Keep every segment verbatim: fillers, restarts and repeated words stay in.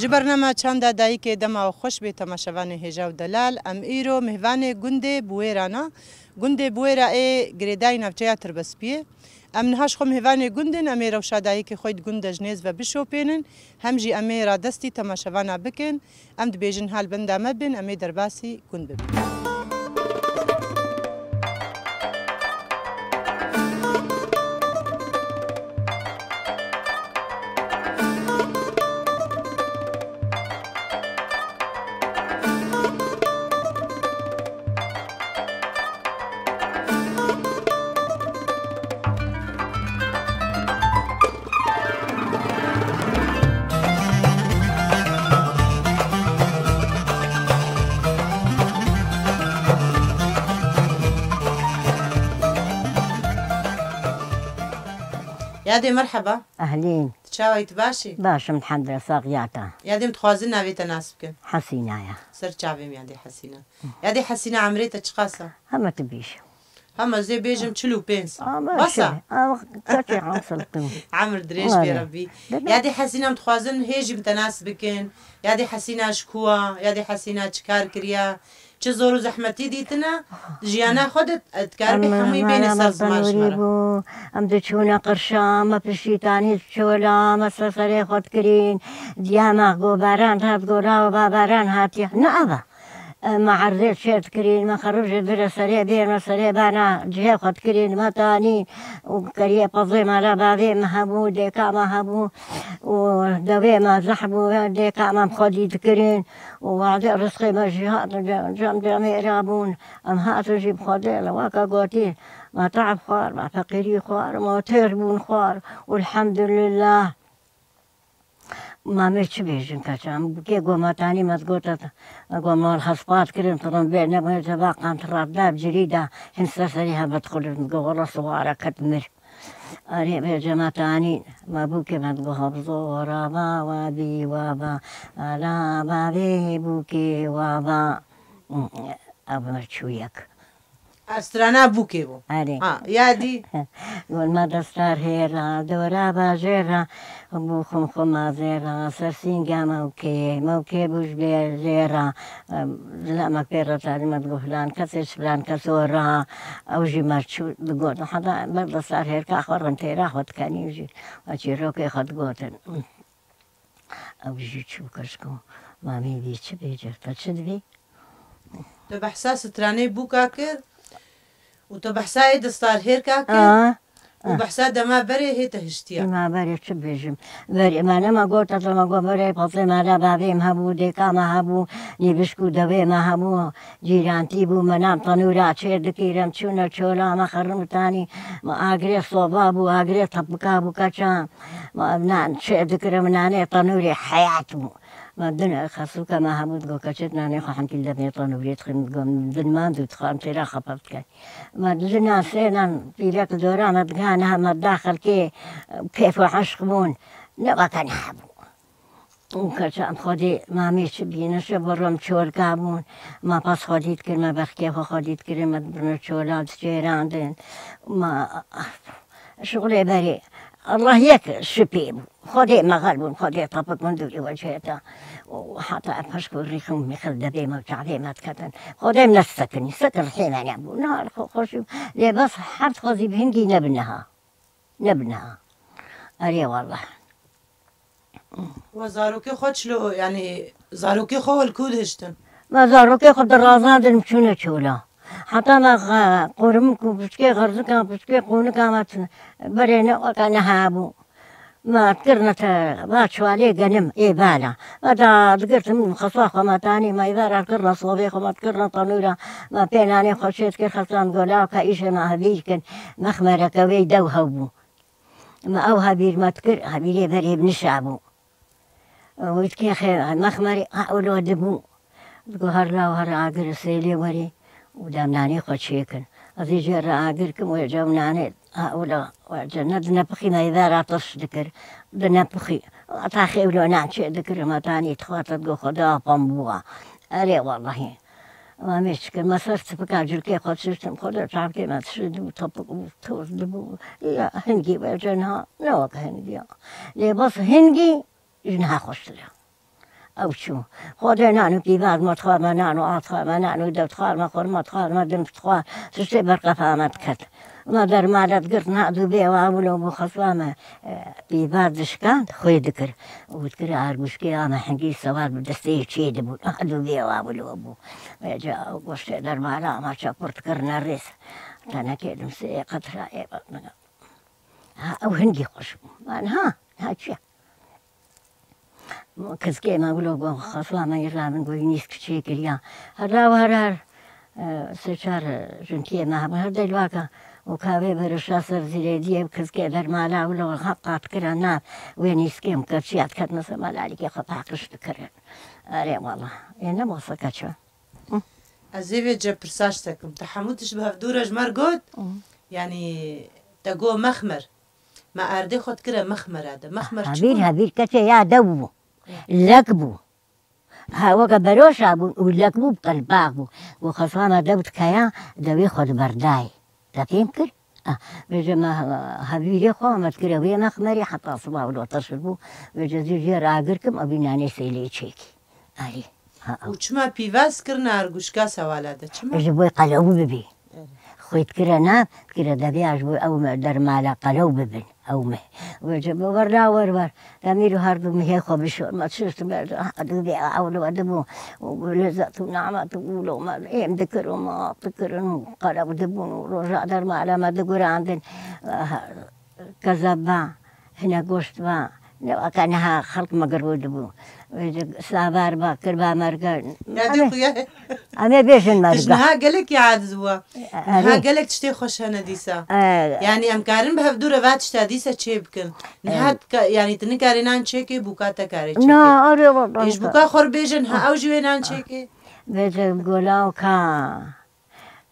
Ji bernama Çanda Dayikê dema we xweş bê temaşevanê hêja û delal. Em îro mêvanê gundê Buwêra ne. Gundê Buwêra ê girêdayî navçeya Tirbespiyê. Em niha ji xwe mêvanê gund in, em ê rewşa dayikê xwe di gund de ji nêz ve bişopênin, hem jî em ê radestî temaşevana bikin. Em dibêjin hal benda me bin, em ê derbasî gund bibin. Yadê, merheba. Ehlîn. Tu çawa yî, tu baş î? Baş im, elhamdulillah, saxiya te. Yadê, em dixwazin navê te nas bikin. Hesîna ya. Ser çavê min, yadê Hesîna. Yadê Hesîna, emrê te çiqas e? Hema tu bêjî. Hema ez ê bêjim çil û pênc sal. Ama bas e? Şey, ama kaçê hasıl tu? Emir dirêj bê Rebî. Deme. Yadê Hesîna, em dixwazin hê jî bi te nas bikin. Yadê Hesîna ji ku e? Yadê Hesîna çi kar kiriye? Çi zor û zehmetî dîtine? Jiyana xwe de, e, dikaribî hemûyî bêne ser ziman ji me re. Bû. Em diçûne qirşa, me piştî tanî çola, me ser serê xwe dikirîn. Diya me go baran hat, go lawa baran hatiye. Ne ava. Me erdê çêr dikirîn, me xerûjê dire serê bêne, serê bana cihê xwe dikirîn, me tanîn û keriyê pezê me re bavê me hebû, dêka me hebû û devê me zeh bû, dêka me xwedî dikirîn û wadê rizqê me jî hat, cem cem êra bûn. Em hatin jî bi xwedê li weke gotî, me te'b xwar, me feqîrî xwar, me têr bûn xwar û elhamdulillah. Ma me çi bêjin keça? Em bûkê go me tanî me digot, me go me hespat kirin, tu rin bê, ne me cevaqan tu rat da, bi cirî da, hin ser serî hebe dixulin, go wela siwara ket mir. Arê bê ce me tanî, me bûkê me digo hebzo, wa rava, wa bî, wa va, ala, va vê bûkê, wa va. Ev me çûyek. Strana bûkê bû. Erê. Ha, ya dî? Gol me destar hêra, dora bajêra, bû xum xum azêra, ser sînga mewkê, mewkê bû ji bê jêra. Em, zilamek pê re tarî me digot filan kesê ji filan keso re, ew jî me çû digot. Heta me destar hêrka xwe rintêra xwe dikenî jî. Me çîrokê xwe digotin. Ew jî çû keşko, mamê vî çi bêje, te çi divî? Tu behsa stranê bûka kir û tu behsa ê distar hêrka kir Aa, û aa. behsa dema berê hê te hiştiya. Dema berê çi bêjim? Berê me nema got, te dema got berê pezê me re bavê me hebû, dêka me hebû, nîvişk û devê me hebû, cîrantî bû, me nan tenûra çêr dikir, em çûne çola me xerimitanî, me agirê soba bû, agirê tepika bû, keça me nan çêr dikir, me nanê tenûrê heyat bû. Me din xesûka me hebû digo, keçê nanê xwe hemkî devê tenûrê dixwin, digo, din mand û dixwam têra xepe bike. Me dinan sênan pîrek li dora me digane, me da xelkê kêf û eşq bûn, ne weke niha bû. Û keça em xwedî mamê çi bîne, şe bo rem çolka bûn, me pas xwedî dikir, me bexkê xwe xwedî dikir, me dibirne çola diçêrandin. Me şixulê berê, Allah yek şipê bû. Xwedê me xel bûn, Xwedê tepik min dûrî wecihê te. Û heta em hişk û rîx û mîxil devê me û çavê me diketin. Xwedê em nesekinî, sekin rihê me nebû. Niha li xwe xweşî bû. Lê bes her dixwazî bi hingî ne bi niha. Ne bi niha. Erê wallah. We zarokê xwe çilo, yanî zarokê xwe we li ku dihiştin? Me zarokê xwe dirazandin, çûne çola. Heta me xe-, qurimik û piçkê xerzikan, piçkê qûnikan me t-, berê ne weke niha bû. Me kirine te, va çuwalê genim, ê bala. Me da digirtin xesa xwe me tanî, me îvara kirine sobê xwe, me kirine tenûra. Me pê nanê xwe çê dikir, xesan go lawka îşê me hevîr kin. Mexmereke wê dew hew bû. Me ew hebîr me dikir, hebîrê berê bi nişa bû. Wî dikê xe-, mexmerê ha ewlo dibû. Digo her law her agir sêlê werê û dem nanê xwe çêkin. Ez ê jê re agir kim, wê cew nanê ha ewlo, wê ce ne dinepixî me vera tiş dikir. Dinepixî. Taxê ewlo nan çê dikir, me tanî dixwate digo Xweda pembûa. Erê wellahî. Mamê çi kir, me ser tipika cilkê xwe çiştim, xwe de çavkê me dişidibû, topik bû, toz dibû. Ya hingî wê ce niha, ne wek hingî ya. Lê bes hingî ji niha xweştir e. Ew çû. Xwedê nan û pîvaz me dixwar, me nan û av dixwar, me nan û dew dixwar, me xurma dixwar, me dim dixwar. Tiştê ber qefa me diket. Me dermale digirt, na dû bê wa wilo bû, xeswa me, e, pîvaz dişkand, xwê dikir. Û dikir argûşkê ya me hingî sewar bi destê çê dibû. Na dû bê wa wilo bû. Vêca goştê dermala me çapur dikir nerês. Tenekê dim sê qetra ê. Ha, ew hingî xweş bû. Man ha, ha çi? Kizkê me wilo got, xaswa me yê rabin got, nîsk çê kiriya. Her raw her her, e, sê çar, e, jinkiyê me hebûn. Her delvaka û kavê berişa ser zîrê diyê kizkê dermala wilo haq qat kira nav wê nîskê û kevçiya diket mesela lalikê xwe paqij dikirin. Erê wala. Ê ne masa keçe. Ez ê vê ce pirsaş te kim. Te hemû tişt bi hevdû re ji me re got? Hı. Yanî te got mexmer. Me erdê xwe dikire mexmera de. Mexmer çi Hebîr, bû? Hebîr keçê ya dew bû. Hı. Lek bû. Ha, weke beroşa bûn û lek bû, qelbaq bû. Û xesana dew dikeya, dewê xwe diberdayê. Te fêm kir? Ah, bêje me, ha, hevîrê xwe me dikire wê mexmerî heta siba wilo teşir bû. Bêje zî jê ragir kim, evî nanê sêlê çêkî. Erê. Ha, ha. Û çima pîvaz kirine arguşka sewala de? Çima? Ji bo qelew bibî. Erê. Xwê dikire nav, dikire deviya ji bo ew me dermala qelew bibin. Ew me. Wê ji bo werda wer wer. Demîr û her du mihê xwe bişor. Me çişt berdi. Ha, du bê ew li we dibû. Û lezet û namet û lo me êm dikir û me ap dikirin û qelew dibûn û roja dermala me digurandin. Ah, kezeb ba, hine goşt ba, ne weke niha xelk me girû dibû. Savar ba, kirba merge. Ya dê Em ê, xuya. Em ê bêjin Tij merge. Niha gelek ya aciz bû. Niha Erê. Gelek tiştê xweş hene dîsa. E, Yanî em karin bi hevdû re va tişta dîsa çê bikin. Niha E. ka- yanî tu nikarî nan çêkê, bûka te karê çêkê. Na, erê wala. Ê ji bûka xwe re bêjin, ha ew ji wê nan çêkê. Bêje gola ka.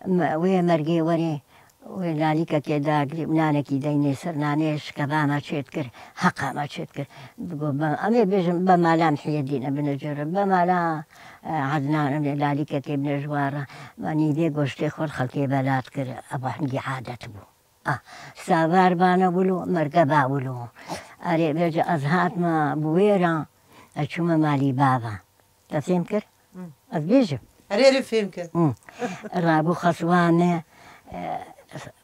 Me-, wê mergê werê, wê lalîkekê dagirî û nanekî deynê ser, nanê şikeva me çê dikir, heqa me çê dikir. Digo, be-, em ê bêjin, be mala Mihiyedîn e bine jê re, be mala, e, Ednan e, lalîkekê bine ji wa re. Me nîvê goştê xwe li xelkê bela dikir, ev hingî adet bû. Ah, savar bane wilo, merge ba wilo. Erê, bêje ez hatime bi wê re, ez çûme malî bava. Te fêm kir? Hı. Ez bêjim. Erê, erê, fêm kir. Hı. Rabû xeswa me, e,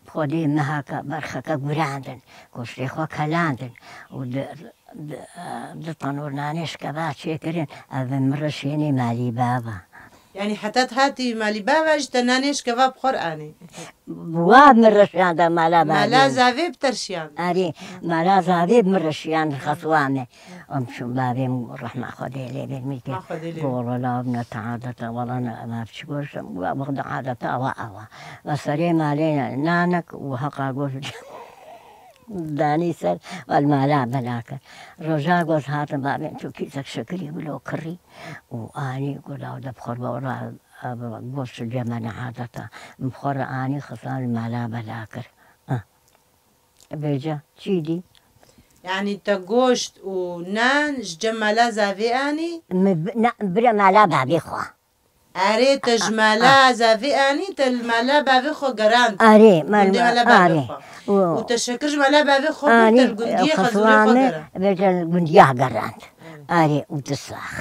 xwedê meheke, berxeke gurandin. Goştê xwe kelandin. Û di, di, di tenûr nanê şikeva çêkirin. Ev min re şênê malî bava. Yanî heta tu hatî malî bava jî te nanê şikeva bi xwe re anî? Wa min re şiyanda mala bavê. Mala zavê bi te re şiyand. Erê, mala zavê min re şiyand xeswa me. Em çûn bavê min rehma Xwedê lê bê mîtê. Rehma Xwedê lê bê. Golo lav ne te adeta wala ne, ma çi goşim, wa wexda adeta awa awa. Ve serê malê nanek û heqa goş danî ser, wal mala bela kir. Roja goz hatin bavê min tu kîsek şekirî wilo kirî û anî gula de bi xwe re ra, goş cemene adeta. Bi xwe re anî xistan mala bela kir. Ah. Vêca, çî dî? Yanî te goşt û nan ji cem mala zavê anî? Min bi-, na, bira mala bavê xwe. Erê, te ji mala zavê anî, te li mala bavê xwe gerand. Erê, mal-, Gundê mala bavê erê. Xwe. Û te şekir ji mala bavê xwe bir, te li gundiyê xezûrê xwe gerand. Vêca li gundiya gerand. Erê. Erê, û tu sax.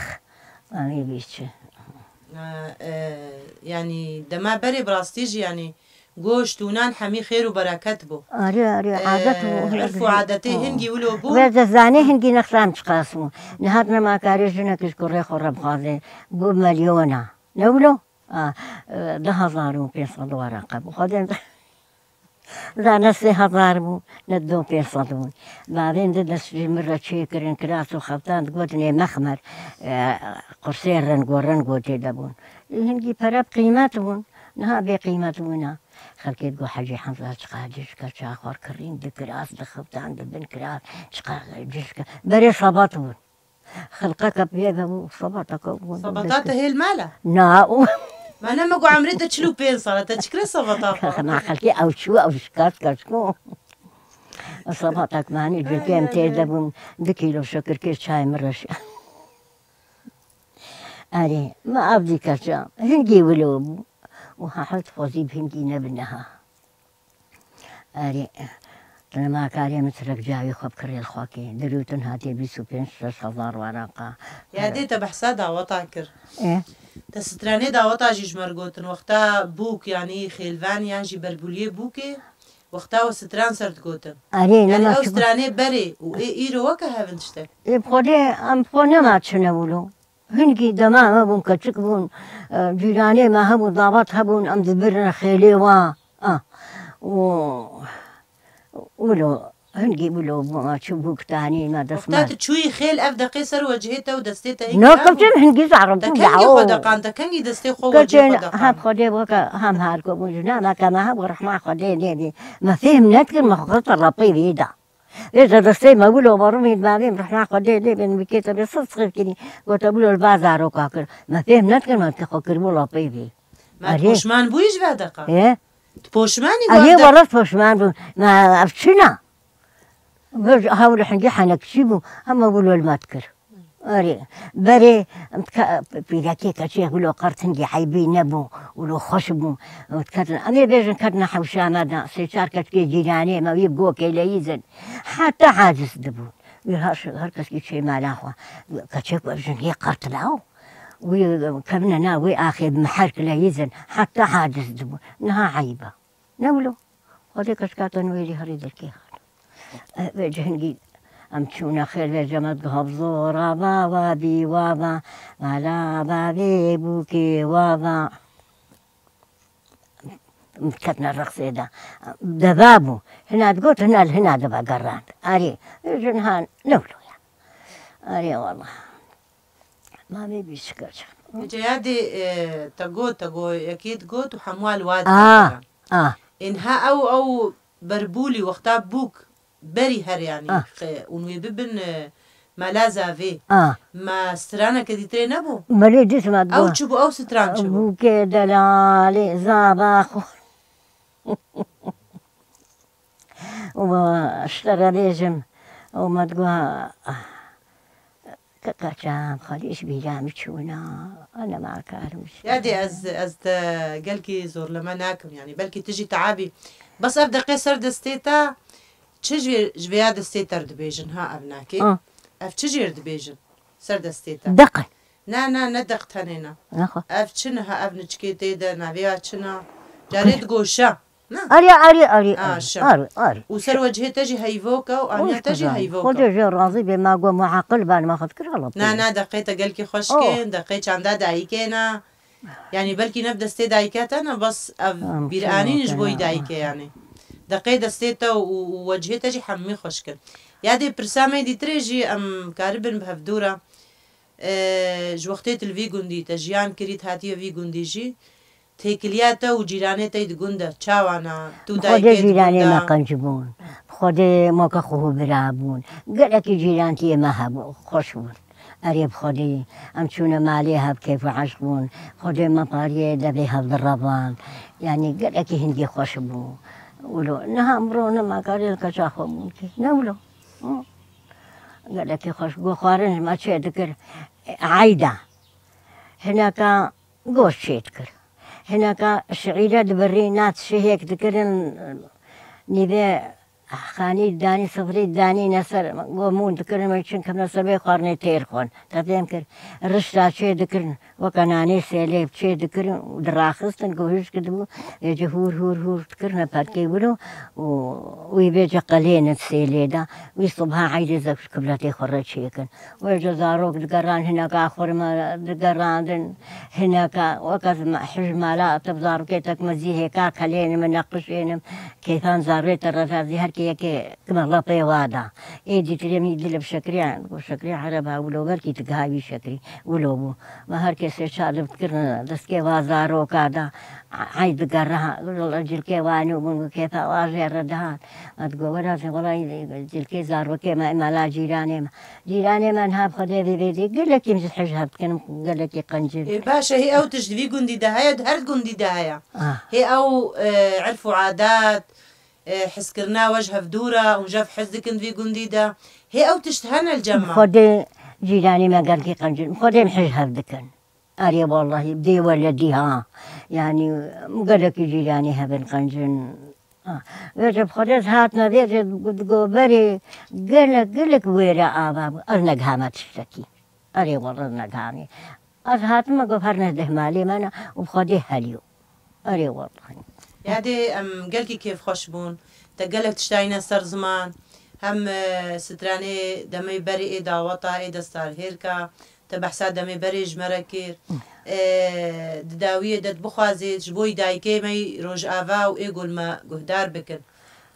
Erê, bî çi. E, e, yanî dema berê bi rastî jî, yanî goşt û nan hemî xêr û bereket bû. Arê, arê, e, adet û erf û adetê hingî wilo bû. Wê de zanê hingî nextan çiqas bû. Nihat nema karê jinek ji kurê xwe re bixwaze. Bû milyona. Ne wilo? A, e, du hezar û pênc sed waraqa bû. Xwedê Zane sê hezar bû, ne du pênc sed bûn. Bavên di dest ji min re çêkirin, kiras û xeftan digotin ê mexmer, e, qursê rengo rengo tê de bûn. Hingî pere bi qîmet bûn, niha bê qîmet bûna. Xelkê digo Hecî Hemza çiqa cişka çaxwar kirîn di kiras, di xeftan, di bin kiras, çiqa cişka. Berê sebat bûn. Xelqeke pê ve bû, sebateke bû. Sebata te hêl mala? Na, û Ma ne me ku emrê te çil û pênc sal e, te çikre sebata xwe? Ma xelkê ew çû, ew şikast keşko. Sebatek manî Ay, cûkêm ay, tê ay. De bûm, du kîlo şekirkê çay min reş. Erê, ma ev dî keça, hingî wilo bû. Û ha heft xwezî bi hingî nebine ha. Erê. Nema karê min çirek cawî xwe bikirê li xwekê. Dirûtin hatiye bîst û pênc şeş hezar weraqa. Ya dê te behsa daweta kir. Ê? Te stranê daweta jî ji me re gotin. Wexta bûk, yanî xêlven yan jî berbûliyê bûkê, wexta we stran ser digotin. Erê, yanî nema ew stranê berê û ê îro weke hev in tiştek. Ê, bi Xwedê, em bi xwe nema çine wilo. Hingî dema me bûn, keçik bûn, e, cîranê me hebûn, davat hebûn, em dibirine xêlê wa. A, û, wilo, hingî wilo bû, me çi bûk tanî me dest Wexta me. Tu çûyî xêl ev deqê ser wecihê te û destê te hingî Na hebû? Keçin hingî zarok Te bû kengî xwe dawo. Deqan, te kengî destê xwe wecihê Keçin xwe deqan? Hep Xwedê weke hem her ku bûn, jina me ke me hebû, rehma Xwedê lê bî. Me fêhm nedikir, me xwe xiste lepê vî da. Vêca destê me wilo barûmî bavê min rehma Xwedê lê bin bikê te bê sir sixif kirî. Gote wilo li ba zaroka kir. Me fêm nedikir me te xwe kiribû lapê vê. Me Erê. Poşman bûyî ji ve deqa? He? Tu poşmanî Erê werde? Wala poşman bû. Me ev çina? Vêca hewli hingî henekçî bû. Hema wilo li me dikir. Erê, berê, em dika-, pîrekê keçê wilo qert hingî heybî nebû, wilo xweş bû. Em diketin, em ê bêjin ketina hewşa me de, sê çar keçikê cîranê me wî bi gokê leyîzin. Heta haciz dibûn. Wî her, her kes kî çê mala xwe. Keçê ku ev jin hê qert law. Wî kevine na wê axê bi meher kileyîzin. Heta haciz dibûn. Niha eyb e. Ne wilo? Xwedê keçika te nû êdî herî derkê xwe. E, vê cihingî em çûne xêr vê cemet gihav zora va, va bî, wa va, mala va vê bûkê, wa va. Em ketine reqsê de. Deva bû. Hina digot, hina li hina divegerand. Erê, vê jin han ne wilo ya. Erê wala. Mamê bî şikir. Ceyadê, e, te got, te got, yekê digot û hemû li wa Ah, divegeran. Ah. Ên ha ew, ew berbûlî wexta bûk berî her yanî Ah. xe-, ûn wê bibin, e, mela zavê. Ah. Me straneke dîtirê nebû? Belê dît me Ew digot. Çi bû, ew stran çi bû? Bûkê delalê zava xwe. û ji te re bêjim, û me digot, keka çav xwedî ji bîra min çûna, ana ma karim ji. Ya dê ez, ez te gelkî zorleme nakim, yanî belkî tu jî teabî. Bes ev deqê ser destê te, çi ji vê, ji vêya destê te re dibêjin, ha ev nakê? Ah. Ev çi jê re dibêjin? Ser destê te. Deqe. Na, na, ne deq tenê ne. Naxwe. Ev çi niha, ev niçikê tê de, navê ya çi ne? Carê digo şe. Na. Arê, arê, arê, A, arê, şe. Arê, arê. Û ser wecihê te jî heyvok e û aniya te jî heyvok e. Xwedê jê razî bê, ma got muaqil ban, ma xwe dikir hala. Na, na, deqê te gelkî xweşk e, Oh. Deqê çanda dayikê ne. Yanî belkî ne bi destê dayika te ne, bes ev Em, bîranîn ji bo dayikê yanî. Deqê destê te û, û wecihê te jî hemî xweşk in. Ya dê pirsa me dîtirê jî em karibin bi hevdû re. E, ji wextê tu li vî gundî te jiyan kirî, tu hatiye vî gundî jî, têkiliya te û cîranê te yê di gund de çawa ne? Tu Bi Xwedê dayikê di gund cîranê de me qenc bûn. Bi Xwedê moka xwe bira bûn. Gelekî cîrantiyê me hebû, xweş bûn. Erê bi Xwedê, em çûne malê hev keyf û eşq bûn. Xwedê me pariyê devê hev direvand. Yanî gelekî hingî xweş bû. Wilo, niha mirov nema karê li keça xwe bûn kê. Ne wilo. Hı. Gelekî xweş bû, xwarin ji me çê dikir. Eyda. Hineka goşt çê dikir. Hineka şiîre dibirî, na tiştê hêk dikirin, nîvê xanî danî, sifrî danî ne ser, go mûn dikirin, me çin kevne ser vê xwarinê têr xwin. Te fêm kir, rişta çê dikirin, weke nanê sêlê çê dikirin û diraxistin, ku hişk dibû, vêce hûr, hûr, hûr dikirine perkê wilo û wî vêce qelênin sêlê de. Wî sibha eydê zek ji kibletê xwe re çêkin. Wê ji zarok digeran, hineka xurma digerandin, hineka weke ez me-, hij mala te bi zarokê tek mezî hêka kelênim, neqişênim, kêfan zarê te re razî, her kê yekê kime lepê wa da. Ê dîtirê min dil bi şekriyan, bi şekriya ereba wilo belkî digiha wî şekrî, wilo bû. Me her kesê çar li dikirin, destê wa zaroka da, ey digera, cilkê wa nû bûn, kêfa wa jê re dihat. Me digot, wela zê, wela cilkê zarokê me, mala cîranê me. Cîranê me niha bi Xwedê vê vê dê gelekî min ji hij hev dikin, gelekî qencî. Ê, baş e, hê ew tişt di vî gundî de heye, di her gundî de heye. Ah. Hê ew, e, erf û adat, e, hizkirina we ji hevdû re, hûn ji hev hez dikin di vî gundî de. Hê ew tişt hene li cem me. Bi Xwedê cîranê me gelkî qencî, bi Xwedê min hij hev dikin. Erê wellahî, dê weledî ha. Yanî, gelekî cîranê hev in qencin. Ha, vêce bi Xwedê ez hatime vêce digo berê gelek, gelek wêre ava bû. Ez negihame tiştekî. Erê wele ez negihame. Ez hatime got her ne dehmalê me ne û bi Xwedê heliyo. Erê wele. Yadê em gelkî kêfxweş bûn. Te gelek tişt dayîne ser ziman. Hem, e, stranê demê berê ê daweta, ê destarhêrka, te behsa demê berê ji me re kir. E, di dawiyê de dibixwazê ji bo yî dayikê me yî Rojava û ê gul me guhdar bikin.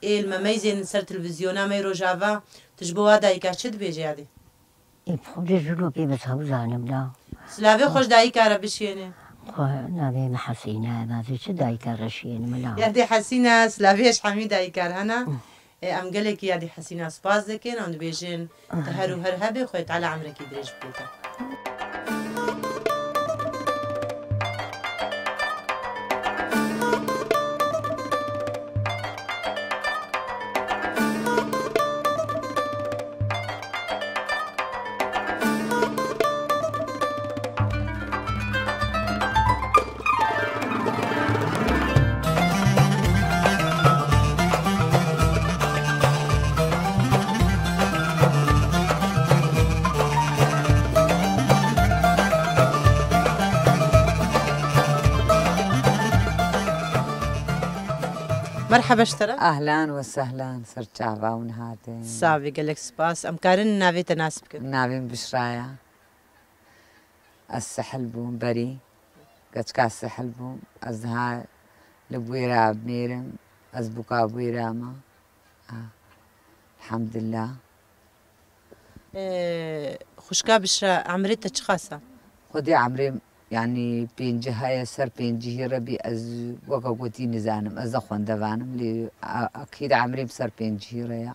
Ê li me meyzên ser televîzyona me yî Rojava, tu ji bo wa dayika çi dibêjê yadê? Ê, bi Xwedê ji lo pê bes hew zanim da. Silavê xwe ji dayika re bişêne. Xwe navê min Hesîne, ez ê çi dayika re şiyênim la? Yadê Hesîne, silavê ji hemî dayika re hene. Ê, em gelekî yadê Hesîna spas dikin, em dibêjin, tu her û her hebê, Xwedê Teala emrekî dirêj bike te. Merheba ji te re. Ahlan we sehlan, ser çava hûn hatin. Savê, gelek spas. Em karin navê te nas bikin? Navê min Bişra ye. Ez sihil bûm berî. Keçika sihil bûm. Ez niha li Bûêra binêrim. Ez bûka Bûêra me. Ah, elhamdulillah. Ee, xwişka Bişra, emrê te çiqas e? Xwedê emrê, yanî pêncî heye, ser pêncî hîre bî, ez weke gotî nizanim. Ez ne xwendevan im, lê a-, akîd emrê min ser pêncî hîre ye.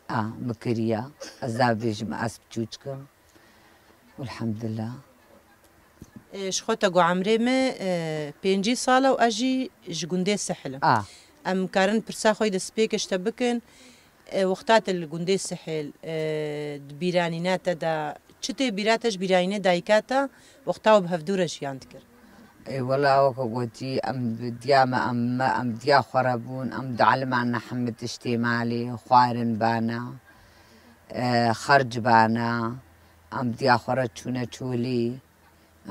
A, min kiriye. Ez nabêjim ez biçûçik im. Elhamdulillah. E, ji xwe te got emrê me, e, pêncî sal e û ez jî ji gundê Sihil im. A. Em karin pirsa xwe yî destpêkê ji te bikin. E, wexta te li gundê Sihil, e, di bîranîna te de, çi tê bîra te ji bîranînê dayika te, wexta we bi hevdû re jiyan dikir? Ê, wela weke gotî, em bi diya me, em, me, em diya xwe re bûn, em dieliman ne hemî tiştê malê, xwarin bana, e, xerc bana, em diya xwe re çûne çolî,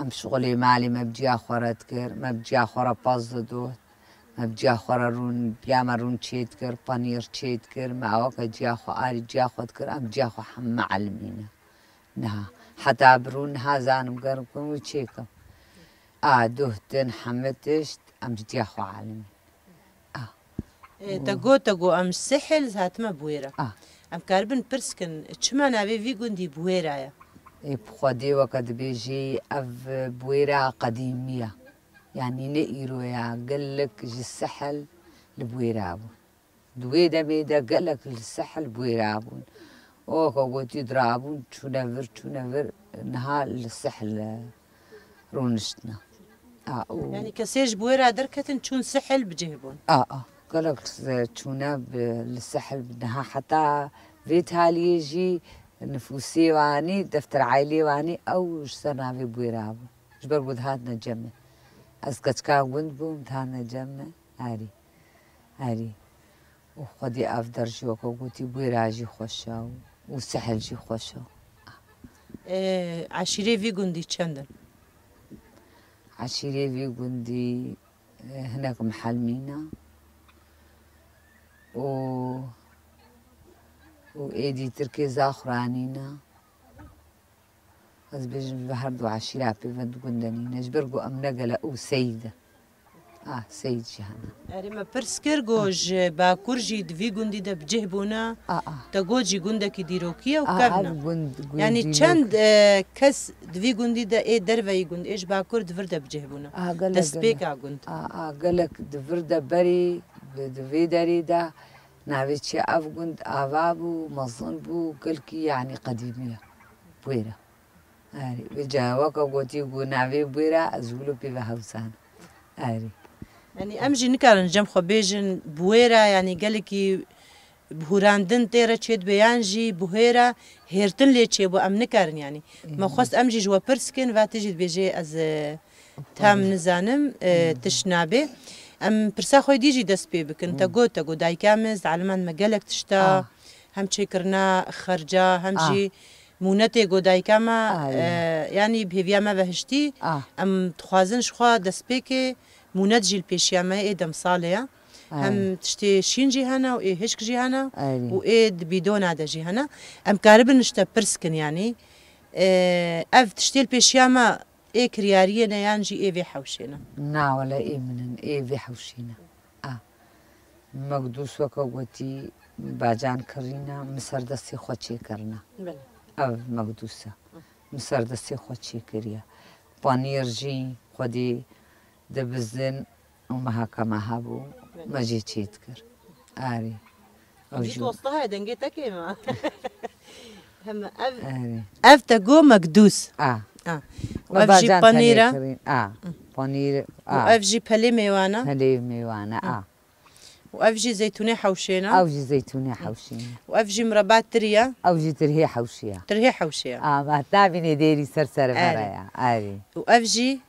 em şixulê malê me bi ciya xwe re dikir, me bi ciya xwe re pez didoht, me bi ciya xwe re rûn, diya me rûn çê dikir, penîr çê dikir, me aweke ciya xwe, arî ciya xwe dikir, em ciya xwe heme elimîne. Niha. Heta bi rû niha zanim gerim kim û çêkim. A, duhtin, heme tişt, em ji diya xwe alimî. A. Ê, te got, te got, em ji Sihil hatime Buêra. A. Em karibin pirs kin, çima navê vî gundî Buêra ye? Ê, bi Xwedê weke dibêjî, ev Buêra qedîmî ye. Yanî ne îro ye, gelek ji Sihil li Buêra bû. Di wê demê de gelek li Sihil Buêra bûn. Weke gotî dirabûn, çûne vir, çûne vir, niha li Sihil rûniştine. A, û Yanî kesê ji Buêra derketin, çûn Sihil bi cih bûn. A, a, gelek li se-, çûne bi, li Sihil bi, niha heta vê taliyê jî nifûsê wanî, defter aîlê wanî, ew ji ser navê Buêra bûn. Ji ber ku dihatine cem me. Ez keçika gund bûm, dihatine cem me. Erî. Erî. Û xwedî ev der jî weke gotî Buêra jî xweş e û, û Sihil jî xweş e. Ê, eşîrê vî gundî çend in? Eşîrê vî gundî, e, hinek mihelmî ne. Û, û êdî tirkê Zaxranî ne. Ez bêjim, bi her du eşîra pê ve du gund de nîne. Ji ber ku em ne gele û Seyîd e. Ah, Seyîd jî hene. Erê, me pirs kir, got, ji Bakur jî di vî gundî de bi cih bûne. A, a. Te got jî gundekî dîrokî ye û kevn e. Yanî çend, e, kes di vî gundî de ê derveyî gund, ê ji Bakur di vir de bi cih bûne. A, gelek, gelek. Destpêka gund. A, a, gelek di vir de berî, di, di vê derê de navê çi ev gund ava bû, mezin bû, gelkî, yanî qedîmî ye. Buêra. Erê, vêca weke gotî ku navê Buêra, ez wilo pê ve hewsan. Erê. Yanî em jî nikarin cem xwe bêjin Buêra, yanî gelekî bihûrandin tê re çêdibe yan jî Buhêra hêrtin lê çêbû, em nikarin yanî. Me xwest em jî ji we pirs kin, va tu jî dibêjê ez, e, tam nizanim, e, tişt nabê. Em pirsa xwe dî jî dest pê bikin. Te Hmm. got, te got dayika min, zaliman me gelek tişta, Ah. hem çêkirina xerca, hem Ah. jî mûnetê got dayika me, Ay. e, yanî bi hêviya me ve hiştî. Ah. Em dixwazin ji xwe destpêkê mûnet jî li pêşiya me ê demsalê ya. Ay. Hem tiştê şîn jî hene û ê hişk jî hene Ay. û ê di bîdona de jî hene. Em karibin ji te pirs kin yanî. E, ev tiştê li pêşiya me ê kiryariyê ne yan jî ê vê hewşê ne? Na wele ê min in, ê vê hewşê ne. A. Mekdûs weke gotî bacan kirîne, min ser destê xwe çêkirine. Belê. Ev mekdûs e. Min ser destê xwe çêkiriye. Panîr jî xwedî dibizin û meheke me hebû, Belê. me jê çê dikir. Arê. Ew Cî jî tosta heye, dengê te kêm e. Hem ev, Erê. ev te got mekdûs. A. A. Û Me ev jî bacan panîr e. tenê kirîn. A. Panîr. Û A. ev jî pelê mêwan e. Pelê mêwan e. A. Û ev jî zeytûnê hewşê ne. Ew jî zeytûnê hewşê ne. Û ev jî mireba tirî ye. Ew jî tirhê hewşê ye. Tirhê hewşê ye. A, me nabînê dêrî ser ser Erê. vere ye. Erê. Û ev jî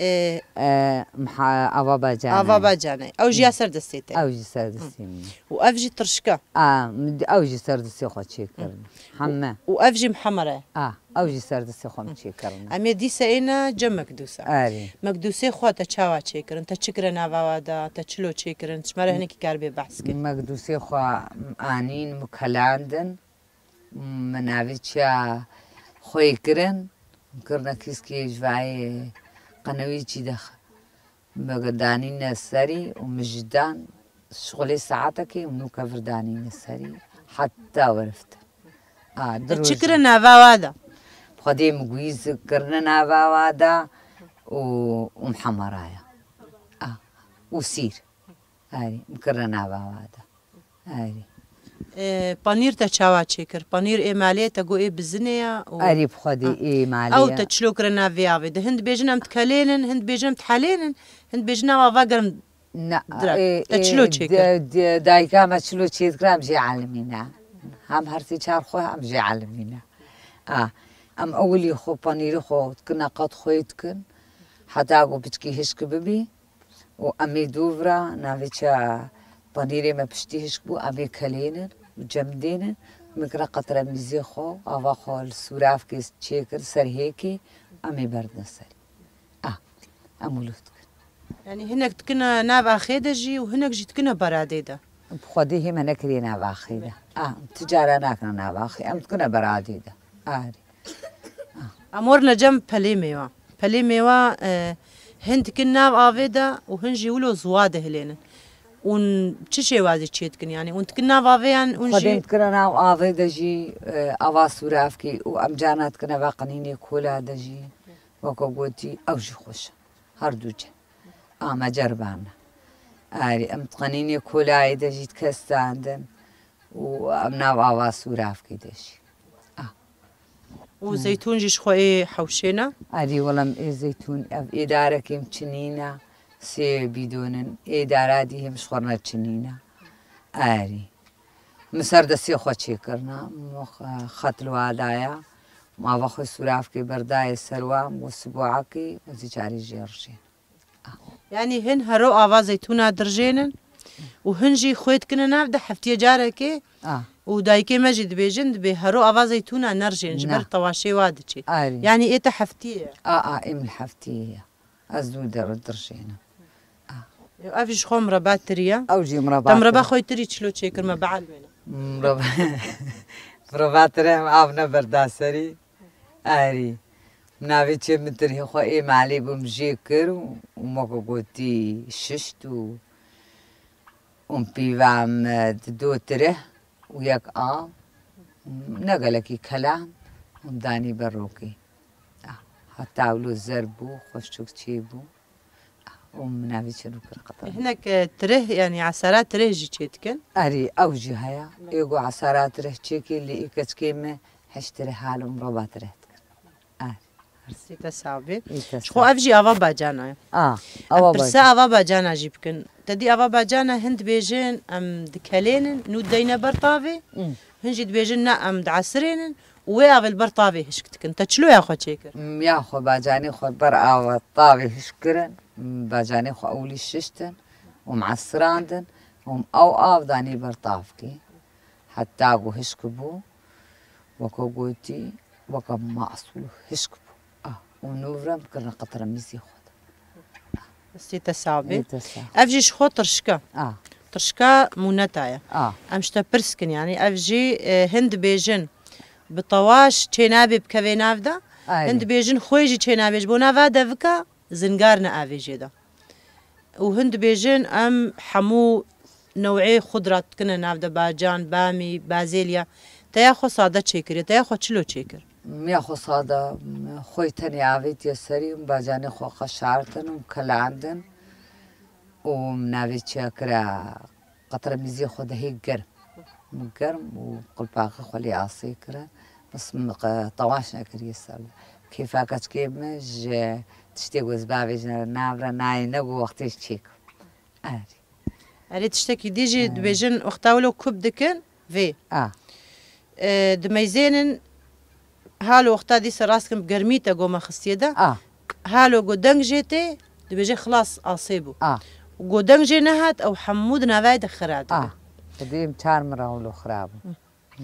E, E, mha-, ava bacane. Ava bacane. Ew jî ya ser destê te. Ew jî ser destê min. Û ev jî tirşka. A, m-, ew jî ser destê xwe çêkirin. Heme. Û ev jî mihemere. A, ew jî ser destê xwe min çêkirin. Em ê dîse êne cem mekdûsa. Erê. Mekdûsê xwe te çawa çêkirin? Te çi kire nava wa da? Te çilo çêkirin? Ji me re hinekî karibê behs kir. Mekdûsê xwe anîn, min kelandin. Min navê çiya xweyî kirin, min kirine kîskê ji vayê qenewî çî de x-, min danîne serî û min ji dan şixulê saetekê û nûke vir danîne serî heta weriftin. A, Te çi kirine nava wa da? Xwedê min guîz kirine nava wa da û, û min hemaraya. A, û sîr. Erê, min kirine nava wa da. Erê. E, panîr te çawa çêkir? Panîr ê malê te got ê bizinê ya û Erê, bi xwedî Ha. ê malê Ew ya. te çilo kirine vê avê de. Hin dibêjin em dikelênin, hin dibêjin em dihelênin, hin dibêjin ev ava germ Ne, direk. e, Te e, çilo çêkir? de, de, dayika me çilo çêdikir, em jê elimîne. Hem her sê çar xwe em jê elimîne. A, em ewilî xwe panîrê xwe dikine qet xwê dikin. Heta ku piçkî hişk bibî. Û em ê dûvra navê çi panîrê me piştî hişk bû, em ê kelênin û cem dênin. Min kira qetremîzê xwe, ava xwe li sûravkê çêkir, ser hêkê, em ê berdin serî. Ah, em wilo dikin. Yanî hinek dikine nav axê de jî û hinek jî dikine beradê de. Bi xwedê hê me nekiriye nav axê de. Ah, em ti cara nakine nav axê, em dikine beradê de. Arê. Em werine cem pelê mêwa. Pelê mêwa, e, hin dikin nav avê de û hin jî wilo ziwa dihilênin. Hûn çi şêwazî çê dikin? Yanî hûn dikin nav avê yan hûn Xwedê jî dikine nav avê de jî, e, ava sûravkî û em carna dikine va qenînê kola de jî. Weke gotî ew jî xweş e. Her du cem. A me ceribandin. Arê, em di qenînê kolayê de jî dikestandin û em nav ava sûravkî de jî. Ah. Û zeytûn jî ji xwe ê hewşê ne? Arê, wela em ê zeytûn, ev ê darekê em çinîne, sê bîdon in, ê dara dî hêm ji xwe re çinîne. Arê. Min ser destê xwe çêkirine, min xwe xet li wa daye, min ava xwe sûravkê berdayê ser wa, min got siboakê, ez ê carê jê rijênim. Yanî hin hero ava zeytûna dirjênin û hin jî xwê dikine nav de heftiyê carekê Ah. û dayikê me jî dibêjin, dibê hero ava zeytûna nerjên ji Ne. ber tewaşê wa diçê. Arê. Yanî ê te heftiyê ye. A, a, ê min heftiyê ye. Ez dû der dirjênim. Ah. Ev ji xwe mireba tirî ye. Ew jî mireba Te mireba tirî. xwe tirî çilo çêkir me bielmêne. Mireba, mireba tirî em av ne berda serî. Arî. Navê çê min tirhê xwe ê malê bûm jê kir û, û me ku gotî şişt û, û pîva me di do tirih û yek av, ne gelekî kelam, û danî ber rokê. Ah, heta wilo zer bû, xweşik çê bû. Ah, û min navê çê nû kir qetan. Hinek, e, tirih, yanî esara tirih jî çê dikin? Erî, ew jî heye. Ê ku esara tirih çêkê lê ê keçikê me heşt tirih hal û mirova tirih dikin. Erî. Sê te sax bê. Ê te Ji xwe sax. ev jî ava bacana ye. A, Em ava pirsa bacana. ava bacana jî bikin. Te dî ava bacana hin dibêjin em dikelênin, nû deyne ber tavê, Hmm. hin jî dibêjin ne em diesirênin û wê avê li ber tavê hişk dikin. Te çiloya xwe çêkir? M, ya xwe bacanê xwe ber ava tavê hişk kirin. M, bacanê xwe ewlî şiştin. û me'sirandin û ew av danî ber tavkê. Heta ku hişk bû, weke gotî, weke masûl hişk bû. Ah, û nûvre em kirine qetremîzê xwe de. Destê te sax bê. Ê te sax. Ev jî ji xwe tirşik e. Ah. Tirşika mûneta ye. Ah. Em ji te pirs kin, yanî ev jî, e, hin dibêjin bi tewaş çênabê bikevê nav de. Aynen. Hin dibêjin xwê jî çênabê ji bo nava devika zingar ne avê jê de. Û hin dibêjin em hemû new'ê xudrat dikine nav de, bacan, bamî, bazêliya. Te ya xwe sade çêkiriye, te ya xwe çilo çêkir? Ya xwe sade, xwê tenê avêtiye serî, bacanê xwe qeşartin û kelandin û navê çi kira, qetremîzê xwe dihê germ. Germ û qulpaxê xwe lê asê kirin. Bes min qe-, tewaş nekiriye ser. Kêfa keçikê min ji tiştê ku ez bavêjine nav re nayê ne ku wextê çêk. Erê. Erê, tiştekî dî jî dibêjin, wexta wilo kub dikin, vê. A. E, dimeyzênin, halo wexta dîsa rast kim germî te goma xistiye de. A. Halo go deng jê tê, dibêje xilas asê bû. A. Go deng jê nehat, ew hemû di navayê de xira dibe. A. Xwedê em çar min re wilo xira bû. Hı.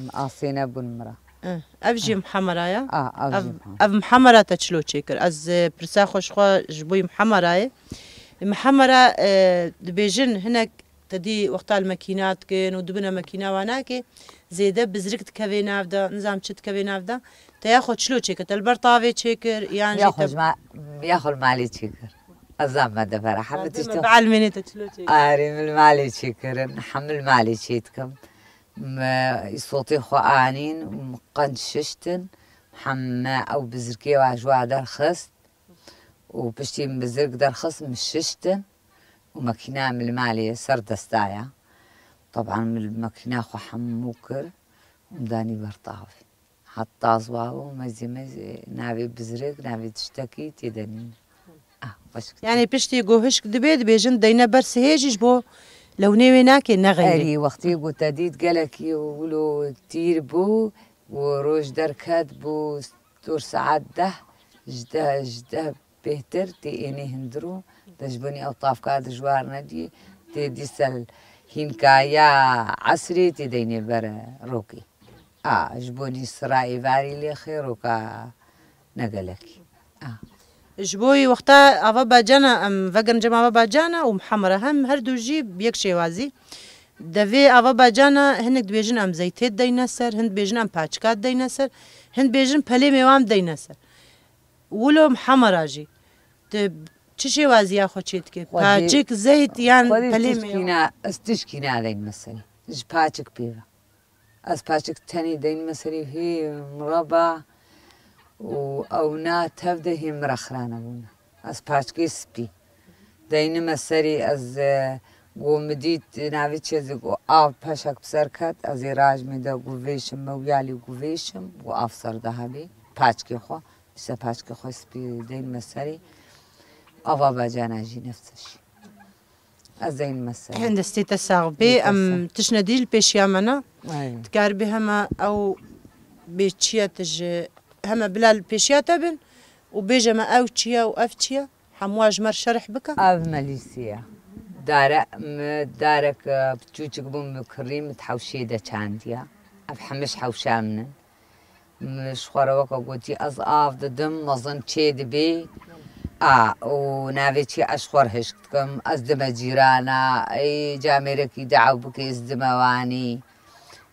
Asê nebûn min re. Eh, ev jî mihemera ye. A, ev jî mihemera. Ev mihemera te çilo çêkir? Ez, e, pirsa xwe ji xwe ji bo mihemera ye. Mihemera, e, dibêjin hinek te dî wexta li mekîna dikin û dibine mekîna wa nake, zêde bizrik dikevê nav de, nizam çi dikevê nav de. Te ya xwe çilo çêkir? Te li ber tavê çêkir, yan jî ya xwe te ji ma-, ya xwe li malê çêkir. Ez zam me de bera. Hemî tiştê xwe. Bi elmênê te çilo çêkir? Arê, min li malê çêkirin. Hemî li malê çê dikim. Me îsotê xwe anîn, qenc şiştin, heme ew bizirkê wa ji wa derxist û piştî min bizirk derxist, min şiştin û makîna min li malê ser destaya. Teban min makîna xwe hemû kir û min danî ber tavê. Heta ziwa bû, mezî mezî navê bizirk, navê tiştekî tê de nîne. Ah, xweşik. Yanî piştî ku hişk dibe, dibêjin deyne ber sihê jî ji bo lewnê wê nake, ne xeyrê. Erî, wextê ku te dît gelekî wilo tîr bû û roj derket bû dor saet deh, ji deh, ji deh bêhtir tê ênê hindir û te ji binî ew tavka dijwar nedî, tê dîsel hînkaya esrê tê deynê ber rokê. A, ji bo nîsira êvarî lê xêr û ka ne gelekî. A. Ji bo wî wexta ava bacana, em vegerin cem ava bacana û mihemera hem her du jî bi yek şêwazî. Devê ava bacana hinek dibêjin em zeytê dideyne ser, hin dibêjin em paçika dideyne ser, hin dibêjin pelê mêwan dideyne ser. Wilo mihemera jî. Tu çi şêwaziya xwe çê dike? Xwedî, paçik, zeyt yan pelê mêwan? Xwedî tişkî na, ez tişkî nadeyme serî. Ji paçik pê ve. Ez paçik tenê deyinme serî hê mireba û ew na tev de hê mira xirane bûne. Ez paçikê spî deyinime serî, ez, e, go min dît navê çi, ez go av peşek bi ser ket, ez ê rajmê de go vêşim, mewiyalî go vêşim, go av ser de hebî, paçikê xwe, îşte paçikê xwe spî deyinime serî, ava bacana jî nefse jî. Ez deyinime serî. Hin destê te sax bê. Destê te sax. Em tiştine dî li pêşiya me ne. Aynen. Dikaribî hema ew bê çiya te ji, hema bila li pêşiya te bin û bêje me ew çiya û ev çiya. Hemû ji me re şerh bike. Ev melîsî ye. Dare, mi darek, e, çûçik bû, mi kirî, mi di hewşê de çandiya. Ev hemî ji hewşa min in. Min ji xwe re weke gotî, ez av didim, mezin çê dibê. A, û navê çi ez ji xwe re hişk dikim, ez dime cîrana, ê camêrekî di ew bike, ez dime wanî.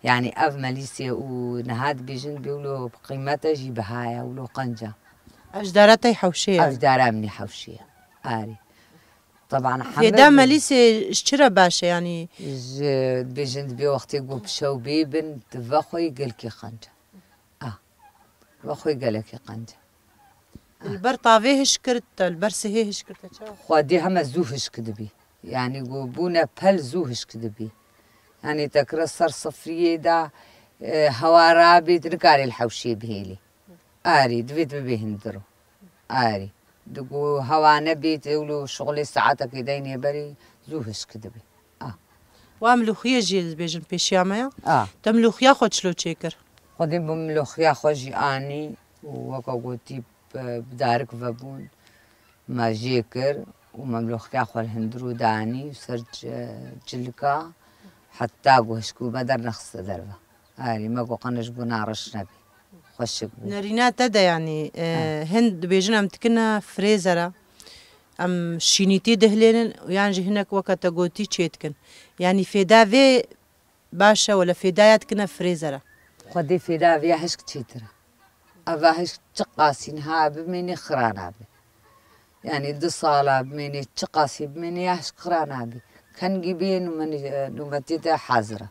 Yanî ev melîsê û niha dibêjin, dibê wilo bi qîmete jî biha ye, wilo qenc e. Ev ji dara te hewşê ye? Ev ji dara min hewşê ye. Arê. Teban hemî. Fêda melîsê ji çi re baş e, yanî? Ji, dibêjin dibê wextê ku bi şew bê bin, di ve xwe yê gelkî qenc e. Ah. Ve xwe gelekî qenc e. Li ber tavê hişk kir te, li ber sihê hişk kir te, çawa? Xwedî heme zû hişk dibî. Yanî ku bûne pel zû hişk dibî. Yanî te kire ser sifriyê de, e, hewa rabît, nikarê li hewşê bihêlî. Arî, divê tu bibê hindiro. Arî. Di ku hewa nebît, ewlo şixulê saetekê deynê berî, zû hişk dibî. Ah. Wa milûxiyê jî dibêjin pêşiya me ya. Ah. Te milûxiya xwe çilo çêkir? Xwedî bi milûxiya xwe jî anî û weke gotî bi, bi darik vebûn, me jê kir. û memlûxika xwe li hundir û danî û ser ci-, cilika heta ku hişk û me dernexiste derve. Arî me got qene ji bo nareş nebî. Xweşik bû. Nerîna te de, yanî, e, Ha. hin dibêjin em dikine frêzera, em şînîtî dihilênin û yan jî hinek weke te gotî çê dikin. Yanî fêda vê baş e, wele fêda ya dikine frêzera? Xwedê fêda vê ya hişk çêtir e. Eva hişk çiqasî niha bimênê xira nabe. Yanî du sala bimênê, çiqasî bimênê ya hişk xira nabe. Kengî bê nûme-, nûmetê te hazir e.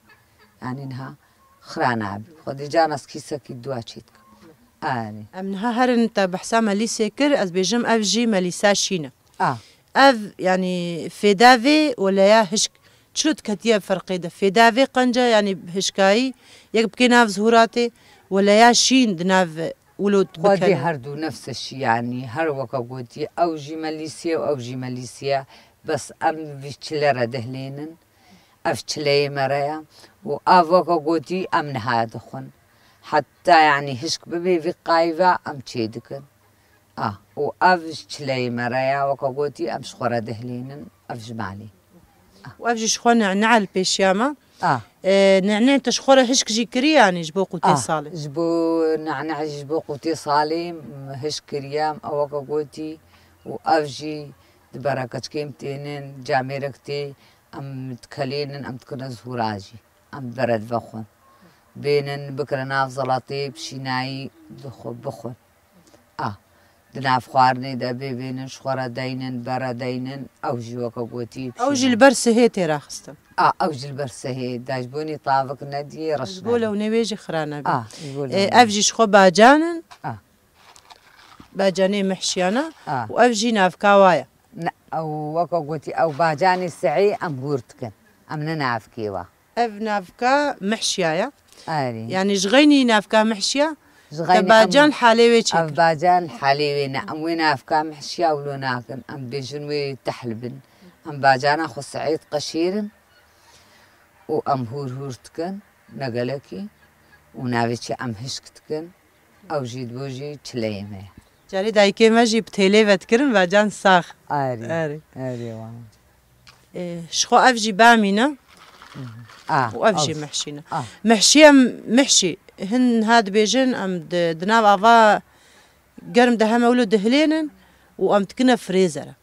Yanî niha xira nabe. Xwedê carna ez kîsekî dua çê dikim. Arê. Em niha herin te behsa melîsê kir, ez bêjim ev jî melîsa şîn e. A. Ev, yanî fêda vê weleya hişk çilo diketiye ferqê de? Fêda vê qenca, yanî hişkayî, yek bikê nav zihûratê, weleya şîn di nav wilo Xwedê bikene. Her du nefs e şî, yanî her weke gotî, ew jî melîsê û ew jî melîsê ye. Bes em vî çile re dihilênin. Ev çileyê me re ye. Û ev weke gotî em niha dixwin. Heta, yanî hişk bibê vî qayî ve em çê dikin. A, û ev ji çileyê me re ya, weke gotî, em ji xwe re dihilînin, ev ji malê. Û ev jî ji xwe ne'ne'e li pêşiya me. A. E, ne'ne'e te ji xwe re hişk jî kirî, yanî ji bo qûtê A, salê? Ji bo ne'ne'e jî ji bo qûtê salê, m, hişk kiriye, em ew weke gotî, û ev jî di berekeçkê em tênin, camêrek tê, em dikelênin, em dikine zûra jî. Em bere divexwin. Bênin, bikire nav zelatê, bi şînayî dixwe-, bixwin. A, di nav xwarinê de bê bênin, ji xwe re deynin, bere deynin, ew jî weke gotî, bi Ew jî şînayî. Li ber sihê tê raxistin. A, ew jî li ber sihê, da ji bo nê tavik nediyê, reş Ji bo nebe. Lewnê wê jî xira nebe. A, ji bo E, lewnê. Ev jî ji xwe bacan in. A. Bacanê mihşiyana A. û ev jî navka wa ye. Ne, ew weke gotî, ew bacanê sihê em hûr dikin. Em ne navkê wa. Ev navka mihşiya ye. Erê. Yanî ji xeynî navka mihşiya Ji te xeynî bacan em, halê wê çêkir. Ev bacan halê wê ne. Em wê navka mihşiya wilo nakin. Em bêjin wê tehl bin. Em bacana xwe sihê diqeşêrin û em hûr hûr dikin, ne gelekî, û navê çi em hişk dikin. Ew jî dibo jî çileyê me ye. Carê dayikê me jî bi têlê vedikirin, bacan sax. Erê, Erê. Erê, wan. E, ji xwe ev jî bamîne. A, Û ev jî ev. Mehşî ne. A. Mehşî em, mehşî, hin ha dibêjin, em di, di nav ava germ de heme wilo dihilênin û em dikine frêzere.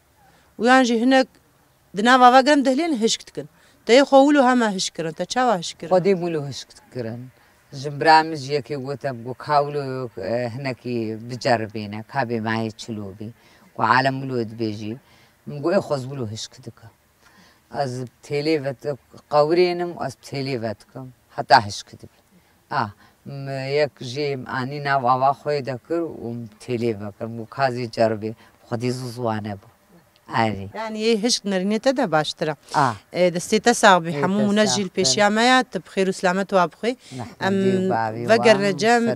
Û yan jî hinek di nav ava germ dihilênin hişk dikin. Te yê xwe wilo heme hişk kirin, te çawa hişk kirin? Xwedê wilo hişk dikirin. Ji bira min jî yekê gote, got, ka wilo, e, hinekî biceribêne, ka bê mayê çilo bî. Ku alem wilo dibêjî. Min got, ê xwe ez wilo hişk dikim. Ez bi têlê ve di-, qewirênim, ez bi têlê ve dikim. Heta hişk dibî. A, m-, yek jê anî nav ava xwe de kir û têlê ve kir. Min got, ka zê ceribê. Xwedî zû ziwane bû. Erê. Yanî yê hişk nerînê te de baştir e. A. E, destê te sax bî. Ê, hemû te mûne sax jî li pêşiya me ya, tu bi xêr û silamet wa bixwî. Em vegerne cem, e,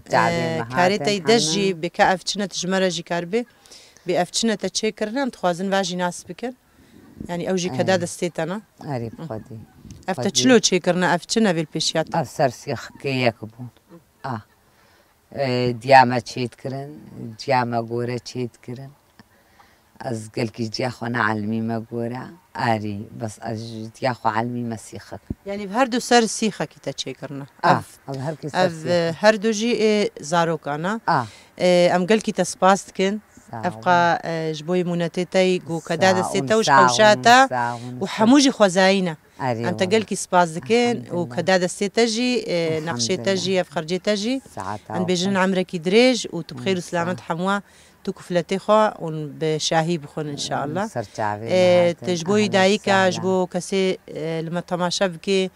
karê te dest jî bike ev çine tu ji me re jî kar bê. Bê ev çine te çêkirine, em dixwazin va jî nas bikin. Yanî ew jî keda destê te ne? Erê, bi Xwedê. Ev te çilo çêkirine, ev çi ne vê li pêşiya te? Ev ser sêxikê yek bûn. A. E, diya me çêdikirin, ciya me gore çêdikirin. Ez gelkî ciya xwe neelimîme gore. Erê, bes ez ji diya xwe elimîme sîxik. Yanî bi her du ser sîxekî te çêkirine. A, Ev, ev her kî ser ev, sîxik. E, her du jî ê zarokan e. A. E, em gelkî te spas dikin. Sağ Ev qa, e, ji bo yê mûnetê te yî ku keda destê te û ji xewşa te û hemû jî xwezayî ne. Erê, Em te gelkî spas dikin û keda destê te jî, e, nexşê te jî, ev xercê te jî. Em bêjin emrekî dirêj û tu bi xêr û silamet hemûa tu kufletê xwe û bi şahî bixwin inşallah. E, te ji bo yî dayika, ji bo kesê, e, li me temaşe bike,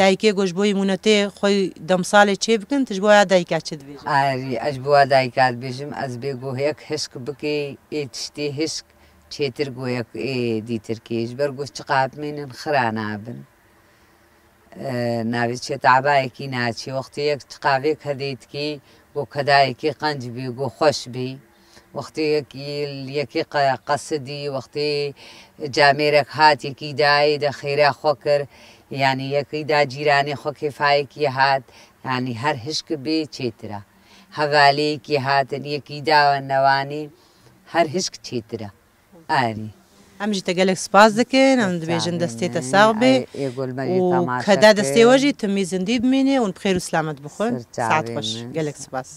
dayikê ku ji bo yî mûnetê xwe demsalê çê bikin, tu ji bo ya dayika çi dibêjî? Erê, ez ji bo ya dayika dibêjim, ez bê ku yek hişk bike, ê tiştê hişk çêtir ku yek ê dîtirkê. Ji ber ku çiqa bimînin xira nabin. E, navê çi tabayekî naçî. Wextê yek çiqa vê kedê dikî, ku kedayekî qenc bî, ku xweş bî. Wextê yek yekê qe-, qesidî, wextê camêrek hat, yekî dayê de xêra xwe kir, yanî yekî da cîranê xwe kêfayekî hat, yanî her hişk bê çêtir e. Hevalêyekî hatin, yekî da newanî, her hişk çêtir e. Arî. Em jî te gelek spas dikin, em dibêjin destê te sax bê. Û keda destê we jî timî zindî bimîne û bi xêr û silamet bixwin. Saet xweş. Gelek spas.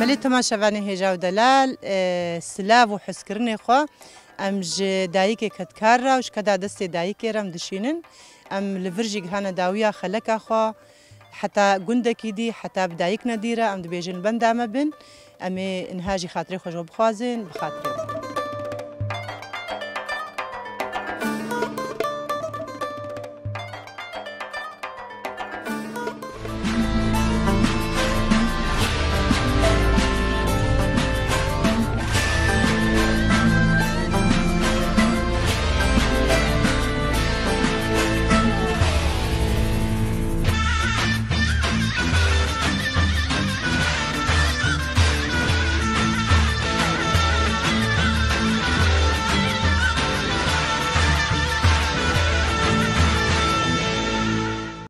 Belê temaşevanê hêja û delal, e, silav û hizkirinê xwe em ji dayikê kedkar re û ji keda destê dayikê re em dişînin. Em li vir jî gihane dawiya xeleka xwe, heta gundekî dî, heta bi dayik nedî re, em dibêjin li benda me bin. Em ê niha jî xatirê xwe ji we bixwazin, bi xatirê we.